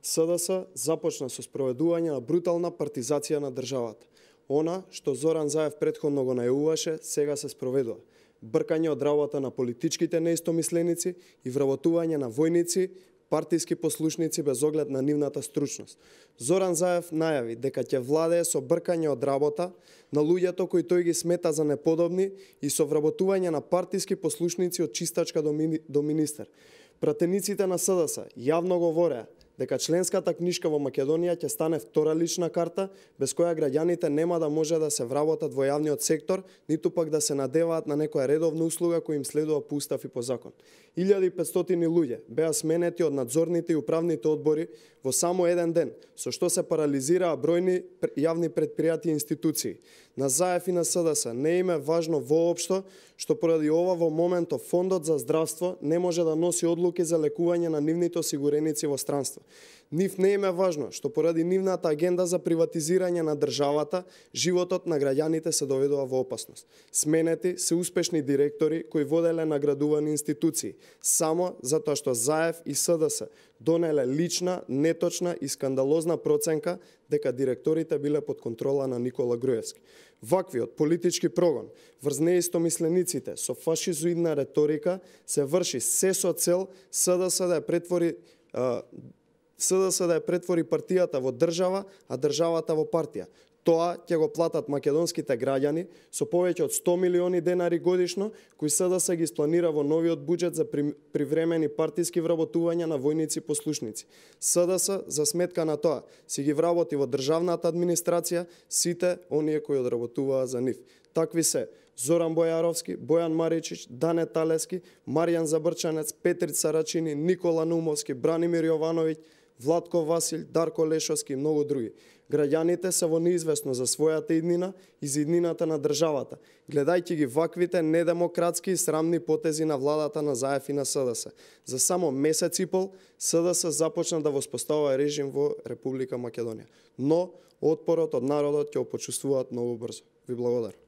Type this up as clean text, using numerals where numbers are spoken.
СДС започна со спроведување на брутална партизација на државата. Она што Зоран Заев претходно го најавуваше, сега се спроведува. Бркање од работа на политичките неистомисленици и вработување на војници, партиски послушници без оглед на нивната стручност. Зоран Заев најави дека ќе владее со бркање од работа на луѓето кои тој ги смета за неподобни и со вработување на партиски послушници од чистачка до министер. Пратениците на СДС јавно говореа дека членската книшка во Македонија ќе стане втора лична карта, без која граѓаните нема да може да се вработат во јавниот сектор, ниту пак да се надеваат на некоја редовна услуга која им следува по устав и по закон. 1500 луѓе беа сменети од надзорните и управните одбори во само еден ден, со што се парализираа бројни јавни претпријатија и институции. На Заев и на СДС не им е важно воопшто што поради ова во моментов Фондот за здравство не може да носи одлуки за лекување на нивните осигуреници во странство. Нив не им е важно што поради нивната агенда за приватизирање на државата, животот на граѓаните се доведува во опасност. Сменети се успешни директори кои воделе наградувани институции, само затоа што Заев и СДС донеле лична, неточна и скандалозна проценка дека директорите биле под контрола на Никола Груевски. Ваквиот политички прогон врз неистомислениците со фашизоидна реторика се врши се со цел СДС да ја претвори партијата во држава, а државата во партија. Тоа ќе го платат македонските граѓани со повеќе од 100 милиони денари годишно, кои СДС ги испланира во новиот буџет за привремени партиски вработувања на војници послушници. СДС, за сметка на тоа, си ги вработи во државната администрација сите оние кои одработуваа за нив. Такви се Зоран Бојаровски, Бојан Маричич, Дане Талески, Маријан Забрчанец, Петрица Рачини, Никола Наумовски, Бранимир Јовановиќ, Владко Васил, Дарко Лешовски и многу други. Граѓаните се во неизвестно за својата иднина и за иднината на државата, гледајќи ги ваквите недемократски и срамни потези на владата на Заев и на СДС. За само месец и пол СДС започна да воспоставува режим во Република Македонија. Но отпорот од народот ќе го почувствуваат многу брзо. Ви благодарам.